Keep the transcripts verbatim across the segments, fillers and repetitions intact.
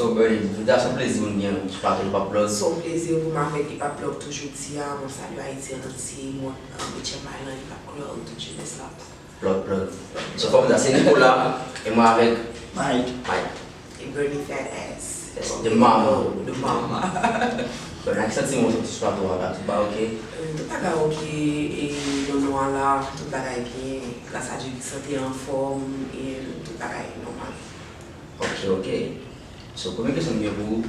So, Bernie, jodi a se yon plezi pou n gen w sou plato Hip Hop Plug. Se yon plezi pou m avèk Hip Hop Plug, toujou di a, mwen salye Ayiti an antye, mwen H M I lan, Hip Hop Club, tout jenès la. Plug, plug. So, kòm sa, se Nicolas, e mwen avèk Mike. Mike. E Bernie Fat Ass. The mama. The mama. Bernie, ak santiman w soti sou plato a la, tout bagay oke? Euh, tout bagay oke, e nan nou a la, tout bagay byen, gras a Dye ki sante anfòm, e tout bagay nòmal. Ok, ok. So, premye kesyon m gen pou ou,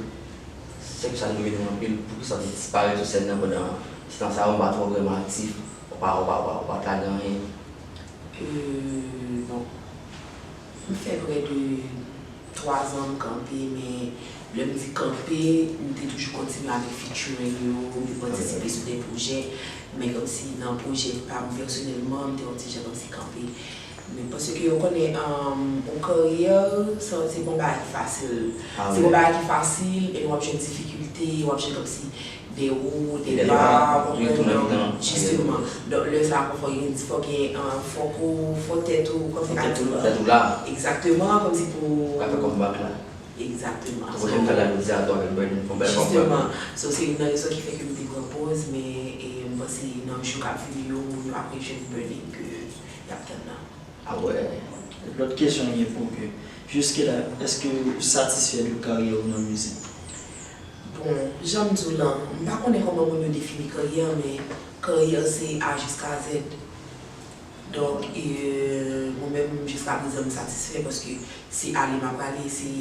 se ke sa te domine w anpil, poukisa w te disparèt sou sèn nan pandan ti tan sa a, ou pa twò vrèman aktif, ou pa, ou pa, ou pa, ou pa t lage anyen? Euh, bon, m fè prè de twa zan m kanpe, men lè m di kanpe, m te toujou kontinye avèk featuring yo, m te patisipe sou de pwojè, men kòmsi nan pwojè pa m pèsonèlman, m te yon ti jan kòmsi kanpe. Men paske ou konnen, um, yon karyè, se se pa yon bagay ki fasil. Se pa yon bagay ki fasil, e w ap jwenn difikilte, w ap jwenn kòmsi de wo, de ba, w ap jwenn, donk, jisteman. Donk, lè sa a, fò gen, fò gen, uh, fòk ou, fò tèt ou, kòmsi ka di, Tèt ou la. Egzakteman, kòmsi pou Ou ka fè comeback la. Egzakteman. Ou jwenn fè la jodi a tou avèk Bernie, fè yon bèl comeback. Jisteman. So, se youn nan rezon ki fè ke m te pran pòz, men, e, m panse nan jou k ap vini yo, moun yo ap rejwenn Bernie ke y ap tann nan. Ah ouais. Lòt kesyon m gen pou ou ke, jiskela, èske ou satisfè de karyè ou nan mizik? Bon, jan m di w lan, m pa konnen kòman moun yo defini karyè, men karyè se A jiska Z. Donk, e, mwen menm, jiska prezan, m satisfè paske se ale m ap rale, se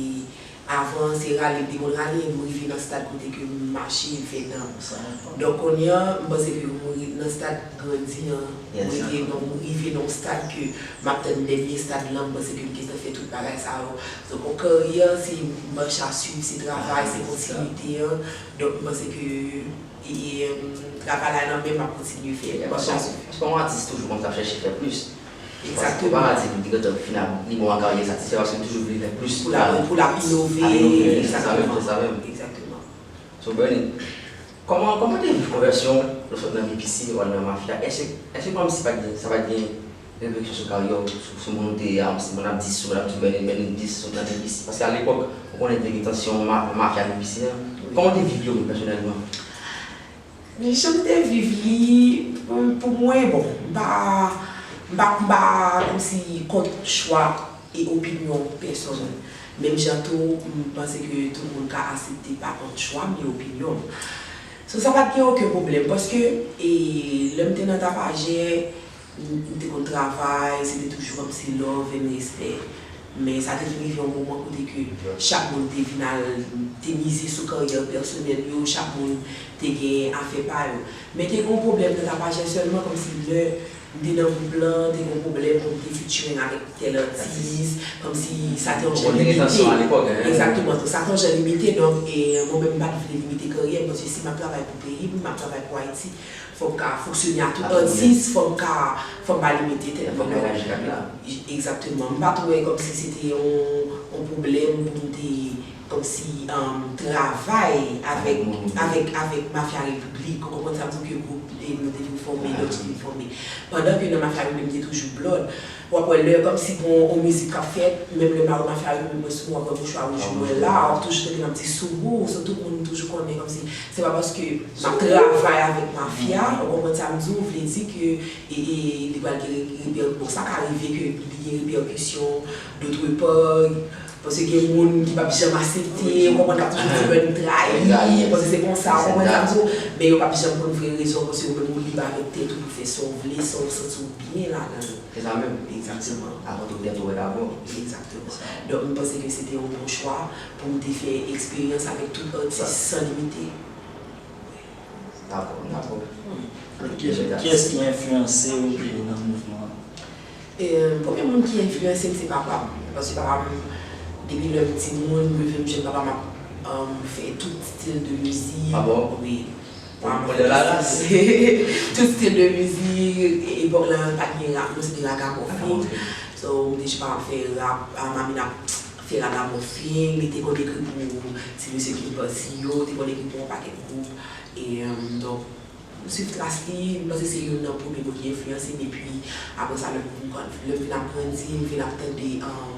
avan, se rale m te konn rale, m rive nan stad kote ke m mache, m fè dans. Donk, kounye a, m panse ke m ri- nan stad grandi an, m rete, donk, m rive nan yon stad ke m ap tann dènye stad lan, m panse ke m gentan fè tout bagay sa yo. Donk, yon karyè, se mach a swiv, se travay, se kontinite an. Donk, m panse ke E, e, travay la nan men m, m ap kontinye fè l. Paske, paske yon atis toujou konn ap chèche fè plis. Egzakteman. Ou pa ka di li gentan fin ap, li bon ak karyè, satisfè paske li toujou vle fè plis. Pou l ap, pou l ap inove. Ap inove, se sa menm, se sa menm. Egzakteman. So, Bernie, kòman, kòman te viv konvèsyon w, w sot nan B P C, w al nan Mafya? Èske, èske kòmsi pa t gen, sa pa t gen refleksyon sou karyè w, sou, sou moun ou te ye a, si moun ap di, si moun ap di Bernie, Bernie dis, sot nan B P C? Paske alepòk, ou konnen te gen tansyon ma- mafya B P C an. Kòman w te viv yo menm pèsonèlman? Men jan m te viv li, pou, pou mwen, bon, m pa, m pa, m pa kòmsi kont chwa e opinyon pèsonn. Menm jan tou, m panse ke tout moun ka aksepte pa kont chwa m e opinyon m. So, sa pa t gen okenn pwoblèm, paske, e, lè m te nan Tapajè, m, m te konn travay, se te toujou kòmsi love and respect. Men sa te vin rive yon moman kote ke chak moun te vin al, te mize sou karyè pèsonèl yo, chak moun te gen afè pa yo. Men te gen yon pwoblèm nan Tapajè sèlman, kòmsi lè m te nan gwoup lan, te gen yon pwoblèm pou m te featuring avèk tèl atis, kòmsi sa te yon jan limite. Egzakteman, donk sa te yon jan limite, donk, e, mwen menm m pa t vle limite karyè m, paske si m ap travay pou peyi m, m ap travay pou Ayiti, fò m ka fonksyone a tout atis, fò m ka, fò m pa limite tèt mwen non. Egzakteman, m pa t wè kòmsi se te yon, yon pwoblèm pou m te kòmsi, um, travay avèk, avèk, avèk Mafya Repiblik. Ou konprann sa m di w, ke gwoup, e, nou te vin fòme, lòt yo vin fòme. Pandan ke nan Mafya Repiblik, m te toujou Blood. W ap wè lè kòmsi gon yon mizik k ap fèt, menm lè m a Mafya Repiblik, mwen sou mwen, w ap wè mouchwa wouj mwen la, w ap toujou tande m ap di sou ou, so tout moun toujou konnen kòmsi se pa paske m ap travay avèk Mafya, ou konprann sa m di w, vle di ke, e, e, li pral gen repè- bon, sa ka rive ke li gen repèkisyon dòt pa, paske gen moun ki p ap janm aksepte, ou konprann, k ap toujou di Bernie trayi, paske se konsa, ou konprann sa m di w, men yo p ap janm konn vrè rezon, paske ou menm ou lib avèk tèt ou pou fè sa w vle, sa w santi w byen ladan l. Se sa menm. Egzakteman. Avan tout tèt ou wè dabò. Egzakteman. Donk, m panse ke se te yon bon chwa pou m te fè eksperyans avèk tout atis san limite. Dakò, dakò. Kiyès ki enfliyanse w nan mouvman an? E, premye moun ki enfliyanse m, se papa m. Paske papa m, depi lè m timoun, m leve m jwenn papa m ap, um, fè tout stil de mizik. Ah bon? Wi. Papa m ap fè tout stil de mizik. Epòk la, pa t gen rap, nou se te ragamuffin. So, m te jwenn papa m ap fè rap, ah, Mamina ap fè ragamuffin, li te konn ekri pou ti mesye King Posse yo, te konn ekri pou yon pakèt gwoup. E, um, donk, m swiv tras li, m panse se youn nan premye moun ki enfliyanse m, epi apre sa, lè m vin, lè m vin ap grandi, m vin ap tande, um,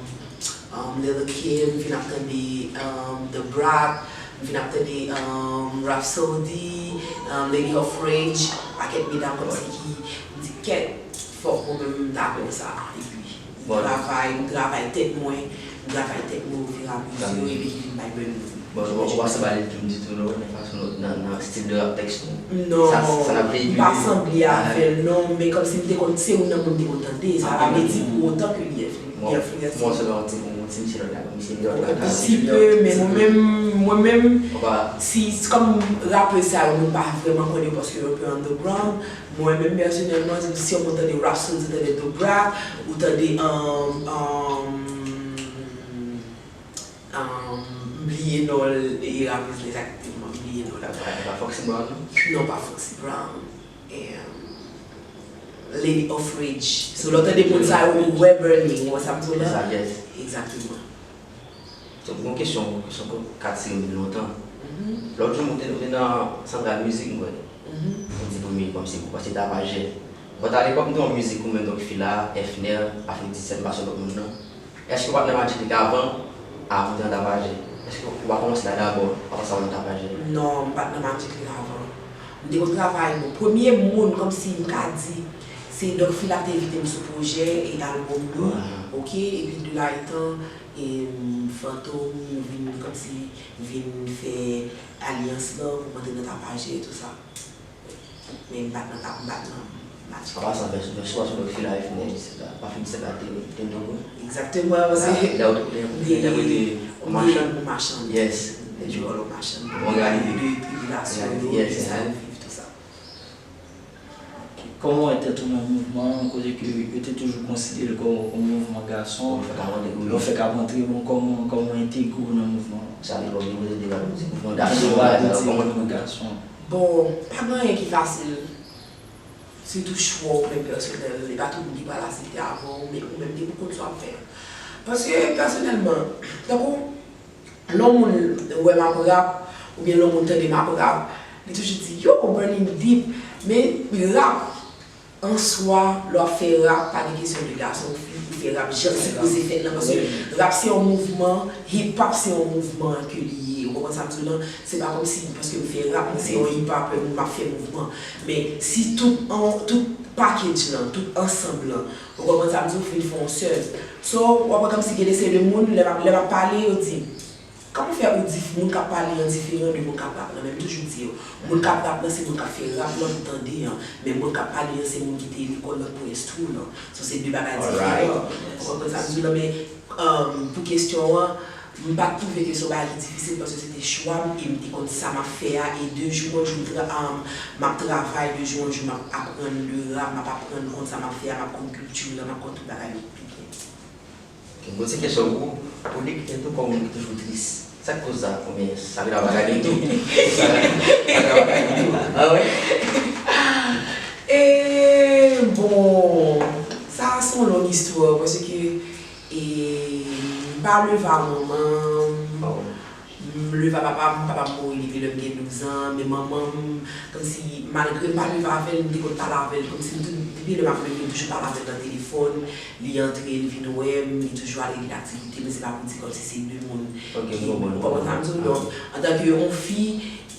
um, Lil Kim, m vin ap tande um, The Brat, m vin ap tande um, Rapsody, um, Lady of Rage, pakèt medam kòmsi ki m di kèt, fòk mwen menm m ta pran sa. Epi m travay, m travay tèt mwen, m travay tèt mwen ofiramezu epi ki vin bay bèl moun. Bon, ou pa se pale Kim ditou non, nan fason nan, nan stil de rap tèks nou. Non, sa, sa n ap veyikile. M pa sanble avè l non, men kòmsi m te konn, se youn nan moun m te konn tande, sa pa vle di pou otan ke li enfli- Mwen, mwen se yon ti, yon ti, yon ti lòt la, yon ti lòt la. Yon ti pe, men mwen menm, mwen menm, si, kòm rapè sa yo, mwen pa vrèman konn yo paske yo un peu underground. Mwen menm pèsonèlman, si yon moun tande Rapsody, tande The Brat, ou tande um, um, um, m bliye non l, e rapèz la egzakteman, m bliye non l. Pa, pa Foxy Brown non? Non, pa Foxy Brown. Lady of Rage. So lè w tande moun sa yo, ou wè Bernie, ou wè sa m di w la? Egzakteman. So, mwen gen yon kesyon, kesyon k ap atire m depi lontan. Lòt jou, mwen te, mwen te nan Central Music, m kwè. Mwen di premye kòmsi pou pase tapajè. But à l'époque, m te yon mizik ou menm, donk, Fila, Efner, Afrodyssel, m pa sou lòt moun nan. Èske w pa t nan Magic League avan, avan w te nan Tapajè? Èske w pa kòmanse la dabò, avan sa w nan Tapajè? Non, m pa t nan Magic League avan. M te konn travay, bon, premye moun, kòmsi m ka di, se Doc Fila te envite m sou pwojè e albòm li, oke, epi de la etan, e, Fantom vin, kòmsi, vin fè alyans lan pou m antre nan Tapajè e tou sa. Men m pa t nan, m pa t nan match. An pasan, vèsyon, vèsyon sou Doc Fila e fini, se la, pa fini se la te, te tou bon. Egzakteman, paske lè ou te, ou te entèprete yon machann. Yon machann. Yes. Te jwe wòl yon machann. Yon reyalite. De tribilasyon yo, de sa yo viv, tou sa. Kòman w wè tèt ou nan mouvman an, kote ke yo te toujou konsidere l kòm yon mouvman gason? Lè w fèk ap rantre, bon, kòman, kòman w entegre w nan mouvman an? Sa vle di w oblije poze de bagay, se mouvman gason, mouvman gason. Bon, pa gen anyen ki fasil. Sitou chwa w menm pèsonèl. E pa tout moun ki pral aksepte avè w, men ou menm depi w konn sa w ap fè. Paske, pèsonèlman, tankou, lè yon moun wè m ap rap, oubyen lè yon moun tande m ap rap, li toujou di, yo, Bernie deep. Men, rap, an swa, lè w ap fè rap, pa gen kesyon de gason, fi, ou fè rap jan l sipoze fèt lan, paske rap se yon mouvman, hip hop se yon mouvman ke li ye, ou konprann sa m di w lan? Se pa kòmsi paske m fè rap, mwen se yon hip hopper, m ap fè mouvman. Men si tout an, tout package lan, tout ansanm lan, ou konprann sa m di w, vin fè yon sèl. So, w ap wè kòmsi gen de seri de moun, lè m ap, lè m ap pale, yo di, kòman fè ou di moun k ap pale an diferan de moun k ap rap lan? Men m toujou di yo, moun k ap rap lan se moun k ap fè rap lan pou tande an, men moun k ap pale an se moun ki te lekòl lan pou enstwi w lan. So se de bagay diferan. Ou konprann sa m di w lan? Men, um, pou kesyon an, m pa t twouve ke se yon bagay ki difisil paske se te chwa m e m te konn sa m ap fè a e de jou an jou m tra- um, m ap travay, de jou an jou m ap aprann le rap, m ap aprann konn sa m ap fè a, m ap konn kilti lan, m ap konn tout bagay yo pi byen. Ok, m poze kesyon pou ou, pou li ki te tou kòm moun ki toujou tris. Sa k koz sa? Oubyen sa vin ap bagay li tou? Sa vin ap bagay li tou? Ah wè? E, bon, sa se yon long istwa, paske, e, m pa leve a manman m. M leve a papa m, papa m mouri depi lè m gen douz an, men manman m, kòmsi, malgre m pa leve avè l, m te konn pale avè l, kòmsi m tou, depi lè m ap leve, m toujou pale avè l nan telefòn, li antre, li vin wè m, li toujou al regle aktivite, men se pa pou di kòmsi se de moun ki, ou konprann sa m di w? Donk, antanke yon fi,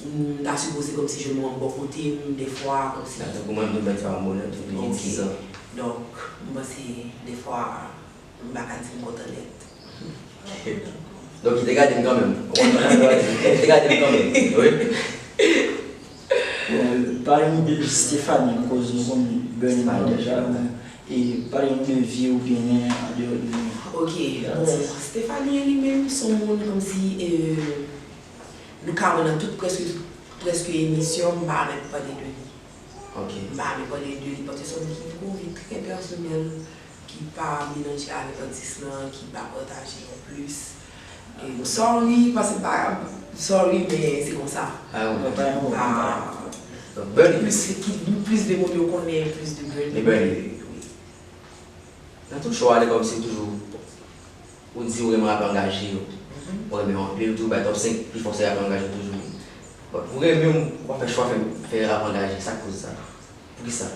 m ta sipoze kòmsi jwenn yon bò kote m, dèfwa, kòmsi. Tankou mwen, m te fè yon bonè, m te gen diz an. Donk, m panse, dèfwa, m pa ka di m kontan nèt. Donk, li te gade m kanmenm. Ou konprann sa m di? Li te gade m kanmenm. Wi. Bon, pale nou de Stephanie, akoz nou konn Bernie deja, e pale nou de vi ou genyen andeyò de. Ok, bon, Stephanie li menm se yon moun kòmsi, e, nou ka wè nan tout, prèske tout, prèske emisyon, m pa mèt pale de li. Ok. M pa mèt pale de li, paske se yon moun ki gen yon vi trè pèsonèl, ki pa melanje avèk atis lan, ki pa pataje non plis. E, sorry, paske m pa, sorry, men se konsa. Ah, wi. Ah, plis, ki, plis de moun yo konnen, plis de Bernie. Wi. Nan tout show a, li kòmsi toujou, ou di ou renmen rapè angaje yo. Ou renmen yo anpil, ou toujou bay top senk pi fò se rapè angaje toujou. But ou renmen yo, ou pa fè chwa fè, fè rapè angaje. Sa k koz sa? Poukisa?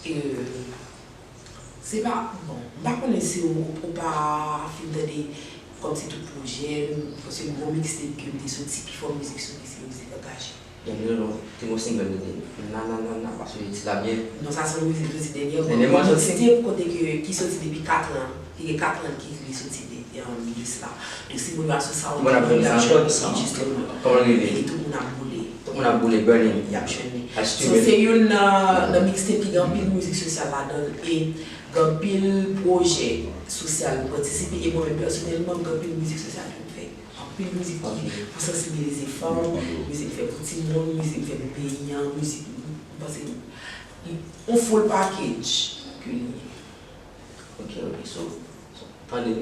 E, Se pa, bon, m pa konnen si ou, ou pa fin tande, Kòmsi tout pwojè m, paske gwo mixtape ke m te soti, pi fò mizik sou li se mizik angaje. Gen de non, te gon single li te, Nananana, paske li di la byen. Non, sa se yon mizik soti dènyèman. Dènyèman soti. Mixtape kote ke, ki soti depi kat an, ki gen kat an ki li soti de, um, de sila. Donk si moun yo al sou SoundCloud, y ap jwenn li, jisteman. Kòman li rele? E tout moun ap boule. Tout moun ap boule, burning. Y ap jwenn li. So, se youn nan, nan mixtape ki gen anpil mizik sosyal ladan l e gen anpil pwojè sosyal m patisipe e mwen menm pèsonèlman m gen anpil mizik sosyal ke m fè. Anpil mizik ki pou sansibilize fanm, mizik m fè pou timoun, mizik m fè pou peyi an, mizik m panse yon full package ke li ye. Ok, ok, so, so, tande,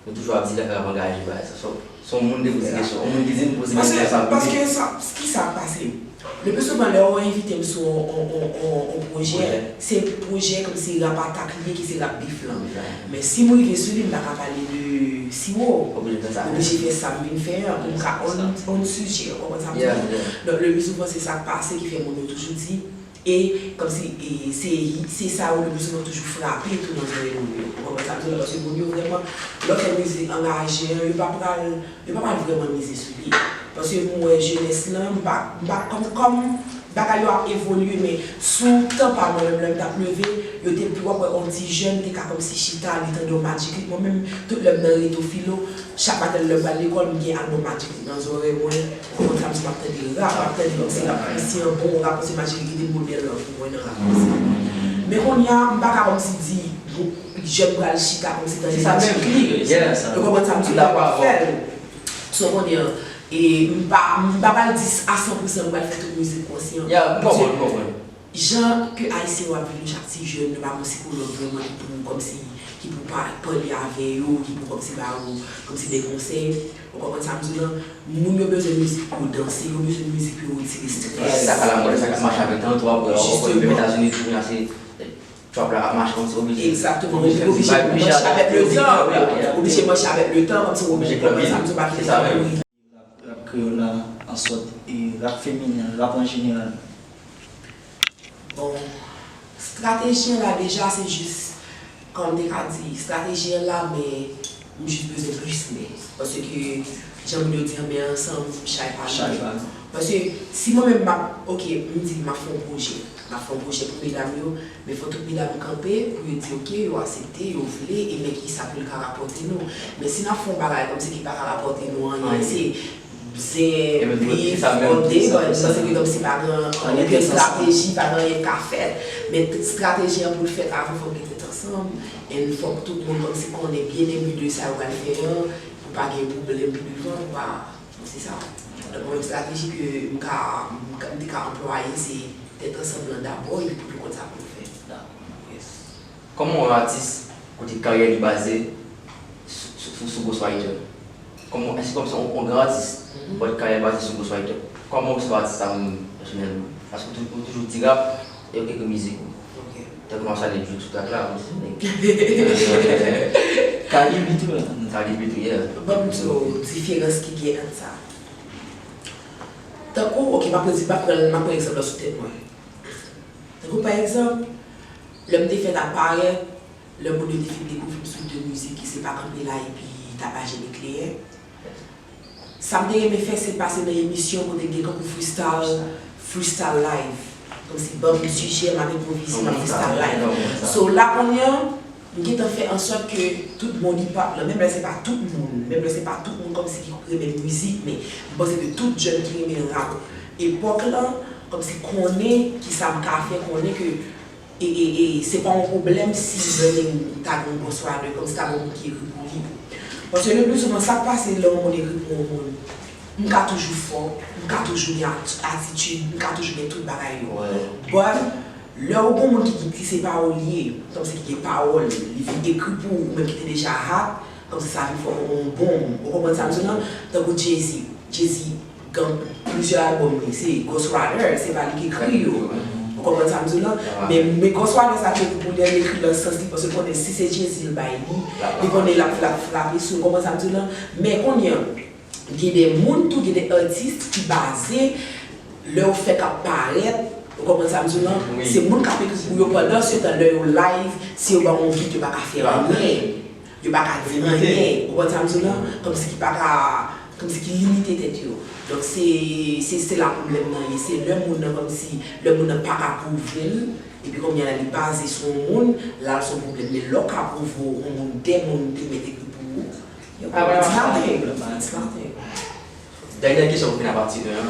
nou toujou ap di lè k ap angaje bagay sa. So, se yon moun te poze kesyon, yon moun ki di m poze kesyon sa pou li. Paske sa, ki sa k pase? Le pli souvan, lè yo envite m sou yon, yon, yon, yon, yon pwojè, se pwojè kòmsi rap atak li ye, ki se rap bif lan. Men si m rive sou li, m pa ka pale de siwo. Oblije fè sa. Oblije fè sa m vin fè an, pou m ka on, on sijè, ou konprann sa m di la? Donk, le pli souvan, se sa k pase ki fè moun yo toujou di, e kòmsi, e se, se sa yo le pli souvan toujou frape tou nan zòrèy moun yo. Ou konprann sa m di la? Paske moun yo vrèman, lè w fè mizik angaje an, yo pa pral, yo pa pral vrèman mize sou li. Paske m wè jenès lan, m pa, m pa, kòm, kòm bagay yo ap evolye, men sou tan pa mwen menm, lè m t ap leve, yo te pi, w ap wè on ti jèn te ka kòmsi chita, li tande yon Magic Click. Mwen menm, tout lè m nan reto filo, chak maten lè m pral lekòl, m gen albòm Magic Click nan zòrèy mwen. Ou konprann sa m di, m ap tande rap, m ap tande kòmsi rap konsyan, bon rap, paske Magic Click te modèl lan pou mwen nan rap konsyan. Men kounye a, m pa ka kòmsi di, jèn pral chita kòmsi tande Magic Click. Ou konprann sa m di, yo pa fè l. So, kounye a, e m pa, m pa pral di a san pou san m pral fè tout mizik konsyan. Yeah, m konprann, m konprann. Jan ke Ayisyen yo ap viv yo, chak ti jèn, nou pa gon sikològ vrèman ki pou kòmsi, ki pou pa, pale avè yo, ki pou kòmsi ba yo, kòmsi de konsèy. Ou konprann sa m di w lan? Moun yo bezwen mizik pou yo danse, yo bezwen mizik pou yo retire strès. Sa k alamòd, sa k ap mache avèk tan, trap, ou konn menm Etazini tou, kounye a se trap la ap mache kòmsi oblije. Egzakteman, oblije, oblije mache avèk le tan. Oblije mache avèk le tan, kòmsi ou konprann sa m di w, pa kite tan mouri. Rap kreyòl la, ansòt, e rap feminen, rap an jeneral. Bon, estrateji an la deja, se jis, kòm m te ka di, estrateji an la, men m jis bezwen plis men. Paske, jan moun yo di, anmè ansanm, chay pa lwen. Paske, si mwen menm, m ap, ok, m di m ap fè yon pwojè. M ap fè yon pwojè pou medam yo, men fò tout medam kanpe pou yo di, ok, yo aksepte, yo vle, e men kisa pou l ka rapòte nou. Men si n ap fè yon bagay kòmsi ki pa ka rapòte nou anyen, se zen, bif, fòde, bon, m panse ke kòmsi pa gen okenn estrateji, pa gen anyen k ka fèt. Men estrateji an pou l fèt, avan fòk gen tèt ansanm, and fòk tout moun kòmsi konnen byen enbi de sa yo pral fè an, pou pa gen pwoblèm pi devan, pou pa, bon, se sa. Donk, yon estrateji ke m ka, m ka, m te ka anplwaye, se tèt ansanm lan dabò, epi pou nou konn sa pou nou fè. Kòman yon atis kote karyè li baze sou, sou, sou, sou ghostwriter? Kòman, èske kòmsi yon, yon gran atis, but karyè baze sou ghostwriter? Kòman w resevwa atis sa menm pèsonèlman? Paske w tou-, ou toujou di rap, e yo ekri mizik ou. Tankou m ap salye Djout sou track la, m se nèg. Kalibi tou, hein. Kalibi tou, yeah. Ban m di w diferans ki gen ant sa. Tankou, ok, m ap di, m ap pran, m ap pran egzanp la sou tèt mwen. Tankou pa egzanp, lè m te fèk ap parèt, lè moun yo te fin dekouvri m sou de mizik ki se Pa Kanpe La epi Tapaje Nikleyè. Sa m te renmen fè, se pase nan emisyon kote gen kankou freestyle, freestyle live. Kòmsi ban m sijè, m ap enpwovize, m ap freestyle live. So, la kounye a, m gentan fè ansòt ke tout moun hip hop lan, menm lè se pa tout moun, menm lè se pa tout moun kòmsi ki renmen mizik, men m panse ke tout jèn ki renmen rap epòk lan, kòmsi konnen kisa m ka fè, konnen ke e, e, e, se pa yon pwoblèm si Burning ta gen yon ghostwriter, kòmsi ta gen yon moun ki ekri pou li. Paske le pli souvan, sa k pase lè yon moun ekri pou yon moun, m ka toujou fò, m ka toujou gen ati-, atitid, m ka toujou gen tout bagay yo. But, lè ou gon moun ki, ki, ki se pawòlye, kòmsi ki gen pawòl, li vin ekri pou ou, ou menm ki te deja hot, kòmsi sa vin fè yon bonm. Ou konprann sa m di w lan? Tankou Jay-Z. Jay-Z gen plizyè albòm li, se ghostwriter, se pa li ki ekri yo. Ou konprann sa m di w lan? Men, men ghostwriter sa ki ekri pou li an, li ekri nan sans li, paske l konnen si se Jay-Z l bay li, li konnen l ap, l ap frape sou, ou konprann sa m di w lan? Men kounye a, gen de moun tou, gen de atis ki baze, lè yo fèk ap parèt, ou konprann sa m di w lan? Se moun k ap ekri pou yo, pandan se tan, lè yo live, si yo ba w yon beat, yo pa ka fè anyen. Yo pa ka di anyen, ou konprann sa m di w la? Kòmsi ki pa ka, kòmsi ki limite tèt yo. Donk se, se, se la pwoblèm nan ye. Se lè moun nan kòmsi, lè moun nan pa ka pwouve l, epi kounye a la li baze sou yon moun, la l se yon pwoblèm. Men lè w ka pwouve w yon moun, de moun te mèt ekri pou ou, yo pa di nothing, yo pa di nothing. Dènyè kesyon pou fini a pati de an.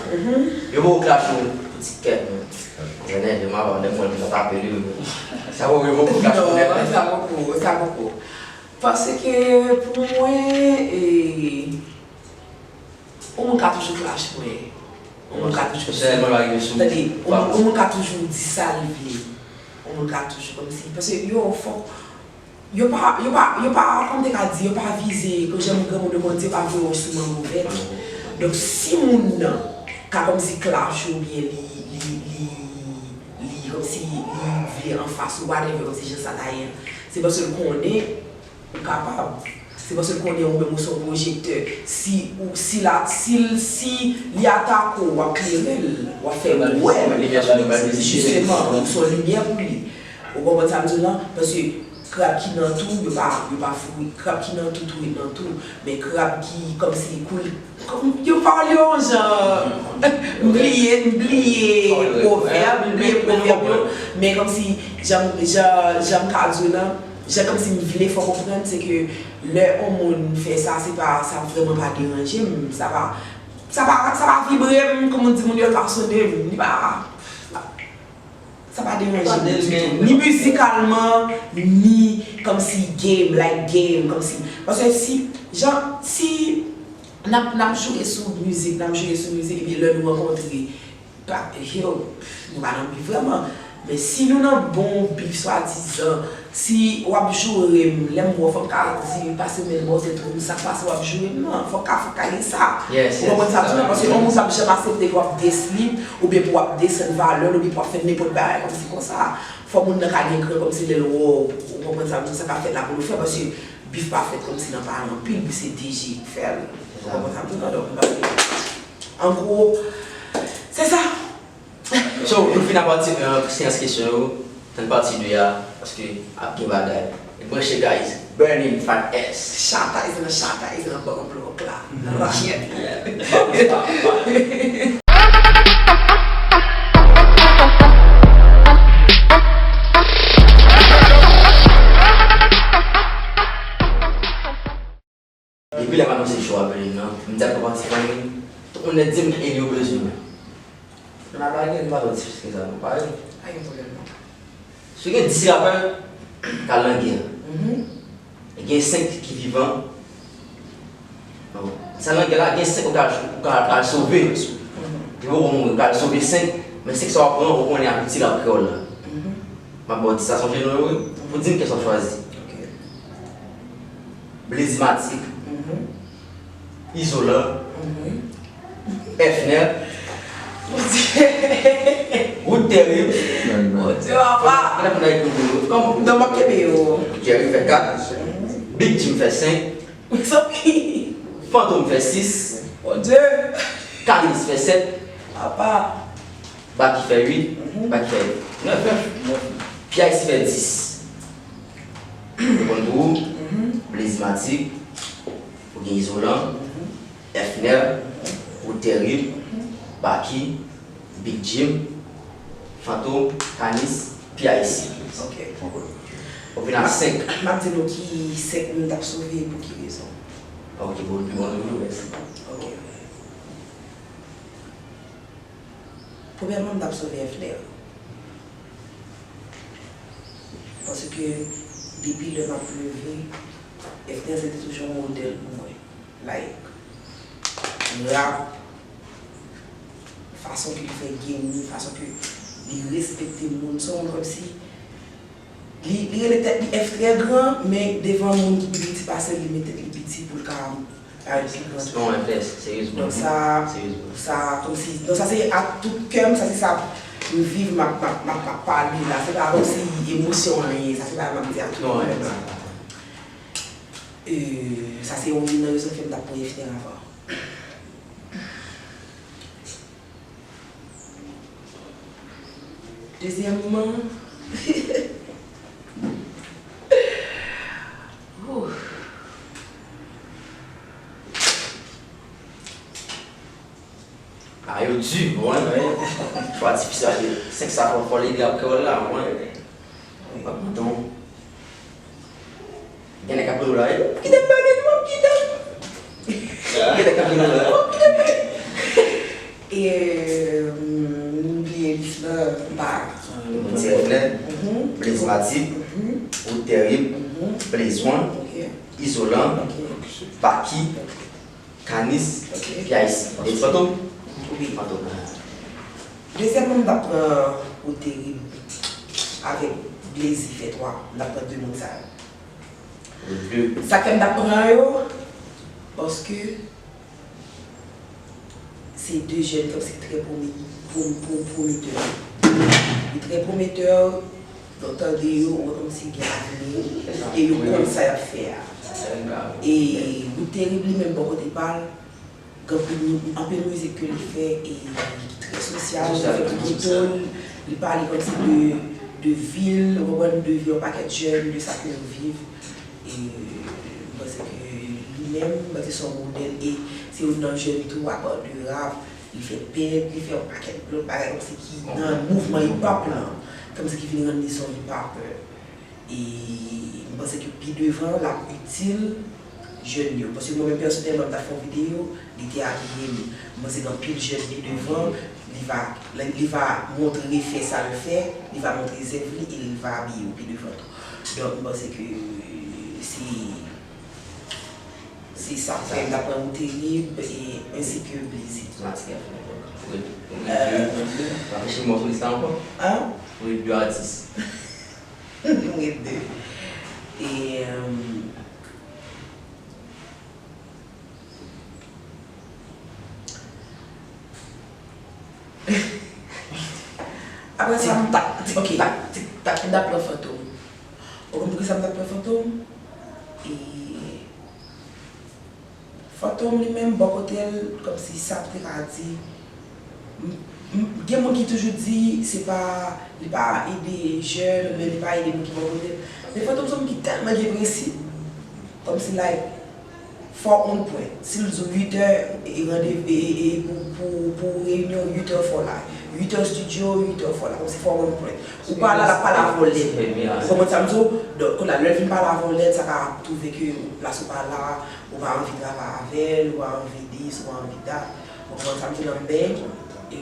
Yo poko klache w pou ti kèk moun. Jènè de ma lè m wè l ta tape li. Sa poko, yo poko klache w nèt. Non, sa poko, sa poko. Paske pou mwen, e, yon moun ka toujou klache mwen. Yon moun ka toujou, tande, yon moun, yon moun ka toujou di sa l vle. Yon moun ka toujou kòmsi, paske yo fòk, yo pa, yo pa, yo pa, kòm te ka di, yo pa vize, ke jan granmoun yo konn di, yo pa voye w sou mango vèt. Donk si moun nan ka kòmsi klache w oubyen li, li, li, li kòmsi li vle anfas ou whatever, kòmsi jan sa ta ye an, se paske l konnen ou kapab. Se paske l konnen ou menm ou se yon pwojektè. Si ou, si la, si l, si li atake w, w ap klere l, w ap fè l wè. Jisteman, ou se yon limyè pou li. Ou konprann sa m di w lan? Paske krab ki nan twou, yo pa, yo pa fouri. Krab ki nan twou, twou ret nan twou. Men krab ki kòmsi koule, kòm, yo pale yon jan, m bliye, m bliye pwovèb, m bliye pwovèb yo. Men kòmsi, jan, jan, jan m ka di w lan, jan kòmsi m vle fè w konprann, se ke lè yon moun fè sa, se pa, sa vrèman pa deranje m. Sa pa, sa pa, sa pa vibre m, kòm moun di moun yo, l pa sone m. Li pa, sa pa deranje m ditou. Ni mizikalman, ni kòmsi game, like game, kòmsi. Paske si, jan, si n ap, n ap joure sou mizik, n ap joure sou mizik, epi lè nou rankontre, pa, yo, nou pa nan bif vrèman. Men si nou nan bon bif, swadizan, si w ap joure m, lè m wè w, fò m ka di, pase men m bò tèt ou, sa k pase w ap joure m nan. Fò w ka, fò w ka gen sa. Ou konprann sa m di w lan? Paske yon moun p ap janm aksepte pou w ap diss li, oubyen pou w ap desann valè l, oubyen pou w ap fè nenpòt bagay kòmsi konsa. Fò moun nan ka gen kran kòmsi lè l wè w, ou konprann sa m di w, sa ka fèt la pou l fè, paske bif pa fèt kòmsi nan pale anpil, bif se D J k fè l. Ou konprann sa m di w lan? Donk, m panse, an gwo, se sa. So, nou fin a pati, euh, seyans kesyon yo, tann pati de a, paske ap gen bagay. Branche, guys. Burning Fat Ass. Chata is in a, chata is in a bump block la. Rachel. Depi lè m anonse show a, Berlin nan, m di ak papa ti fanmi, tout moun nèt di m e yo bezwen mwen. Nan bagay gen pa twò difisil ke sa non, pa vre? Pa gen pwoblèm non. Si gen dis rapè, ka langè. Gen senk ki vivan. Sa langè la, gen senk ou ka, ou ka al sove. Depi ou mouri, ou ka al sove senk, men senk sa w ap pran, ou konnen ak ti rap kreyòl la. M ap ba w dis sa, se yon jeno yo, wi. Pou di m kiyès w ap chwazi. Blezmatik, Izolan, Efner, Wout Terib. Mon Dieu, papa. Kòman? Non, m ap kenbe yo. Jerry fè kat, Big Jim fè senk, Mezanmi. Fantom fè sis, Mon Dieu. Kanis fè sèt, papa. Baky fè uit, Baky fè nèf, P I C fè dis. Reponn pou ou, Blezmatik, ou gen Izolan, Efner, Wout Terib, Baky, Big Jim, Fantom, Kanis, P I C. Ok. Ou vin a senk. M ap di nou ki senk moun t ap sove e pou ki rezon. Ok, bon, bon, bon, bon. Ok. Premyèman, m t ap sove Efner. Paske depi lè m ap leve, Efner se te toujou yon modèl pou mwen. Like, rap, fason ke l fè game li, fason ke li respekte moun, se yon moun kòmsi li, li rele tèt li F trè gran, men devan moun ki pi piti pase l, li met tèt li piti pou l ka parèt pi gran. Se pa yon F S, seryezman. Donk sa, sa, kòmsi, donk sa se ak tout kè m, sa se sa m viv, m ap, m ap, m ap, m ap pale la. Se pa kòmsi emosyon anyen, sa se pa m ap di ak tout moun. E, sa se youn nan rezon ki fè m t ap pran F trè avan. Dezyèmman, ouh, A yo di, bon, wi. Chwa difisil, senk sa fò, fò li ap kreyòl la, bon. Wi. Mwen kontan. Gen nèg k ap ri w la, wi. Kite m pale, non, kite m. Gen nèg k ap ri w la, wi. Kite m pale. E, euh, m bliye lis la, m pa. Ti Rèvnè, mhm, Blaze Matic, mhm, Ou Terib, mhm, Blaze One, ok, Izolan, ok, Baky, ok. Kanis, ok, P I C. E Fantom? Wi. Fantom. Dezyèm nan, m t ap pran Ou Terib avèk Blaze fè twa. M t ap pran de moun sa yo. De. Sa k fè m t ap pran yo, paske se de jèn kòmsi trè pwomi-, pwom-, pwom-, pwometè. Li trè pwometè, lè w tande yo, ou wè kòmsi gen avni, e yo konn sa y ap fè a. E Ou Terib li menm bò kote pa l, gen anpil, anpil mizik ke li fè, e ki trè sosyal, li fè pou ghetto, li pale kòmsi de, de vi l, ou konprann, de vi yon pakèt jèn, de sa ke yo viv. E m panse ke li menm, m panse se yon modèl, e se youn nan jèn tou, apa de rap, li fè pent, li fè yon pakèt lòt bagay kòmsi ki nan mouvman hip hop lan, kòmsi ki vin rann li se yon hip hopper. E m panse ke pi devan, l ap itil jèn yo. Paske mwen menm pèsonèlman, m t ap fè yon videyo, li te abiye m. M panse gen anpil jèn pi devan, li va, li va montre fè sa l fè, li va montre zèv li e li va abiye w pi devan tou. Donk, m panse ke se, se sa k fè m t ap pran Ou Terib e, ensi ke Blaze. Matik ap fè nenpòt. Ou ret, ou ret de, ou ret de. Pa fè chimo sou lis la ankò. Hein? Ou ret de atis. M ret de. E, euh, apre sa, m t ap, ok, m t ap pran Fantom. Ou konn poukisa m t ap pran Fantom? E Fantom li menm, bò kote l, kòmsi sa m te ka di, m, m, gen moun ki toujou di se pa, li pa ede jèn, oubyen li pa ede moun ki bò kote l. Men Fantom se yon moun ki tèlman gen prensip, kòmsi, like, fò on pwen. Si l di w uit è, e randevou, e, e, e pou, pou, pou reyinyon, uit è fò la. Uit è estidyo, uit è fò la. Kòmsi fò on pwen. Ou pa la, l ap pale avè w lèd. Ou konprann sa m di w? Donk, kounye a, lè l vin pale avè w lèd, sa ka twouve ke plas ou pa la, ou pa anvi travay avè l, ou pa anvi dis, ou pa anvi dat. Ou konprann sa m di w la, men, e,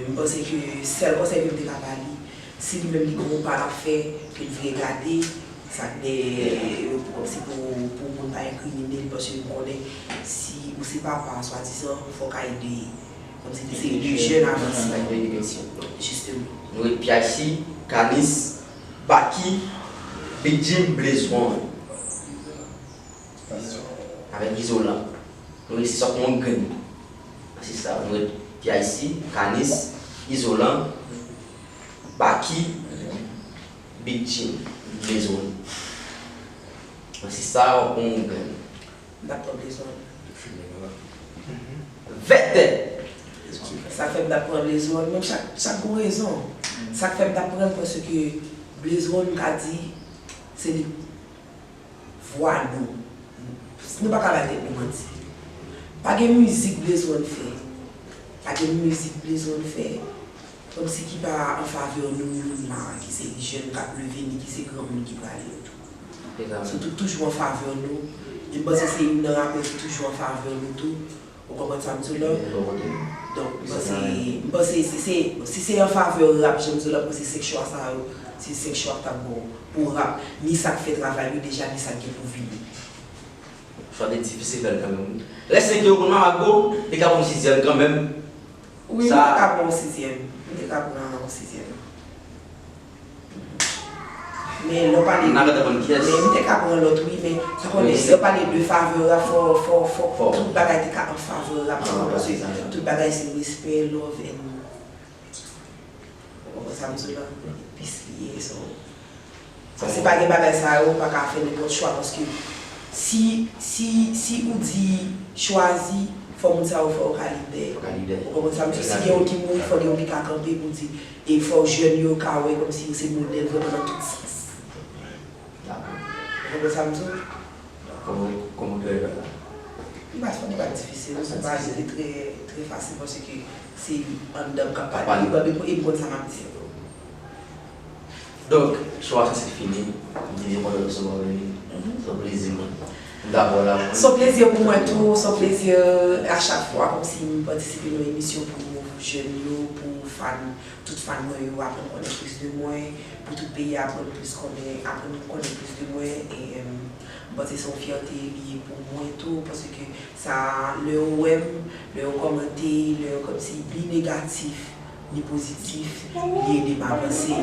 m panse ke sèl konsèy ke m te ka ba li, si li menm li gen yon pa l ap fè, ke l vire gade, sa k dèyè, e, kòmsi pou, pou moun pa enkrimine l, paske m konnen si ou se papa, swadizan, fò w ka ede, kòmsi te se de jèn avanse. Jisteman. Nou ret P I C, Kanis, Baky, Big Jim, Blaze One. Avèk Izolan. Nou ret se sòk yon grenn. Se sa, nou ret P I C, Kanis, Izolan, Baky, Big Jim, Blaze One. Se sa, yon grenn. M t ap pran Blaze One. Vètè! Sa k fè m t ap pran Blaze One, men chak, chak gon rezon. Sa k fè m t ap pran l, paske Blaze One, m ka di, se li vwa nou. Nou pa ka bay tèt nou manti. Pa gen mizik Blaze One fè. Pa gen mizik Blaze One fè. Kòmsi ki pa an favè nou menm la, ki se jèn k ap leve, ni ki se granmoun ki prale yo tou. Surtout toujou an favè nou. E m panse se youn nan rapè ki toujou an favè nou tou. Ou konprann sa m di w la? Donk, m panse, m panse si se, si se an favè rap, jan m di w la, m panse senk chwa sa yo, se senk chwa k t ap bon pou rap. Ni sa k fè travay yo deja, ni sa k gen pou vini. Chwa te difisil fè l kanmenm, wi. Rès senk yo konn Mamago, li ka pran yon sizyèm kanmenm. Wi, m te ka pran yon sizyèm. M te ka pran yon sizyèm. Men lè w pale de, men m te ka pran lòt, wi, men ou konnen, lè w pale de favè rap, fò, fò, fò, tout bagay te ka an favè rap, paske tout bagay se respè, love, and, ou konprann sa m di w la? Peace li ye, so. Si pa gen bagay sa yo, ou pa ka fè nenpòt chwa, paske si, si, si ou di chwazi, fò moun sa yo fè w kalite. Ou konprann sa m di w? Si gen youn ki mouri, fò gen youn ki ka kanpe pou di, e fò jèn yo ka wè kòmsi yo se modèl vrèman nan tout sans. Ou konprann sa m di w? Kòman, kòman w te wè bagay la? Li pa, li pa difisil, se pa, li te trè, trè fasil paske se anndan m k ap pale, e m konn sa m ap di. Donk, show a sanse fini, m te byen kontan resevwa w, Emeline. Se yon plezi, mwen. M t avè w la, mwen. Se yon plezi pou mwen tou, se yon plezi a chak fwa, kòmsi m patisipe nan emisyon pou jèn yo, pou fan, tout fan mwen yo aprann konnen plis de mwen, pou tout peyi a aprann plis konnen, aprann konnen plis de mwen, e, em, m panse se yon fyète li ye pou mwen tou, paske sa, lè yo wè m, lè yo kòmante, lè yo kòmsi li negatif, li pozitif, li ede m avanse.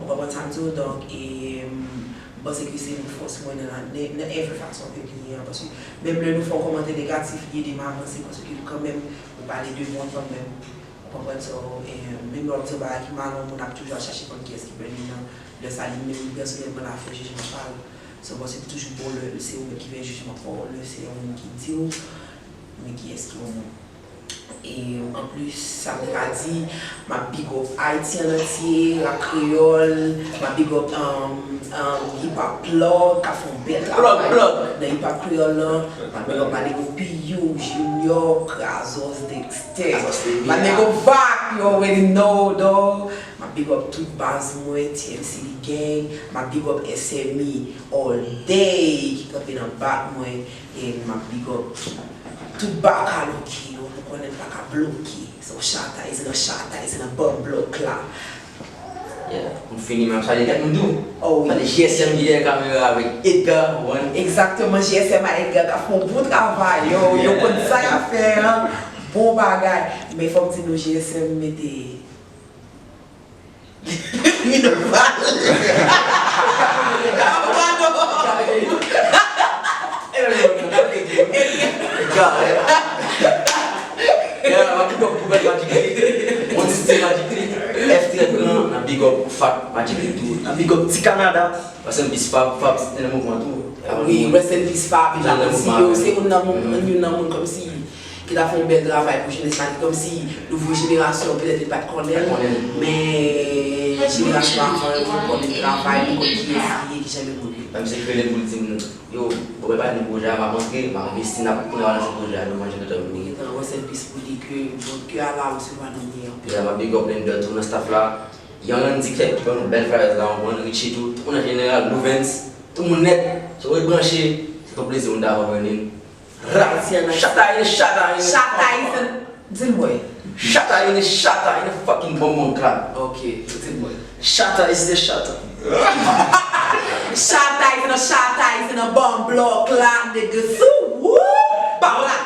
Ou konprann sa m di w? Donk, e, m panse ke se yon fòs mwen nan, nan, nan every fason ke li ye an. Paske menm lè nou fè yon kòmantè negatif, li ede m avanse. Paske kanmenm, ou pale de mwen kanmenm. Ou konprann? So, e, menm lè w ap di yon bagay ki mal, yon moun ap toujou al chache konn kiyès ki bèl li nan. Lè sa, li menm, li pèsonèlman, l a fè jijman pa l. So, bon, se toujou bon lè se ou menm ki fè jijman pa w, lè se yon moun ki di w, men kiyès ki yon moun. E, anplis, sa m te ka di, m ap big up Ayiti an antye, rap kreyòl, m ap big up, um, um, hip hop plug, k ap fè yon bèl travay nan hip hop kreyòl lan. M ap big up my nigga P U, Junior, Krazos, Dexter. My nigga Vac, you already know, dog. M ap big up tout baz mwen, T M C D Gang. M ap big up S M E all day, ki kanpe nan bak mwen. E m ap big up tout baka loke yo, nou konnen pa ka bloke. So, Shata is in a, Shata is in a bum block la. Yeah, m fini, men m salye kèk moun tou. Oh, wi. Salye J S M ki dèyè kamera avèk Edgar, ou konprann? Egzakteman, J S M ak Edgar k ap fè yon bon travay, yo, yo konn sa y ap fè an. Bon bagay. Men fò m di nou, J S M mete Minerval. Pardon. Gade. Yeah, m ap big up Poubèl Magic Click. Mwen se Magic Click. F trè gran, n ap big up Fat Magic Click tou. N ap big up Ti Kanada. Rest in peace Fab, Fab se te nan mouvman tou. Wi, rest in peace Fab, li pa konn si yo, se youn nan moun, youn nan moun kòmsi ki ta fè yon bèl travay pou jenès la, ki kòmsi nouvo jenerasyon, petèt li pa t konnen l, men jenerasyon avan yo konn travay, li konn kiyès li ye, ki jan l evolye. Menm se k rele pou l di m, yo, bon, mwen pa di pwojè a, m ap antre, m ap envesti nan, pou n avanse pwojè a, nou manje tout an. Li gentan rest in peace pou li, ke, bon, ke Allah resevwa nanm li an. Deja, m ap big up Lender tou nan staff la. Young Andy Kèk ki ban nou bèl flyers la, ou konprann, Richie tou, tout moun an jeneral, Louvens, tout moun nèt, so ret branche, se yon plezi pou n ta avè w, Emeline. Ra! Shata in a, Shata in a, Shata is in, di l mwen. Shata in a, Shata in a fucking bonbon clat. Ok, di l mwen. Shata is the Shata. Shata is in a, Shata is in a bum block clat, nigga. Sou, woo, bawla.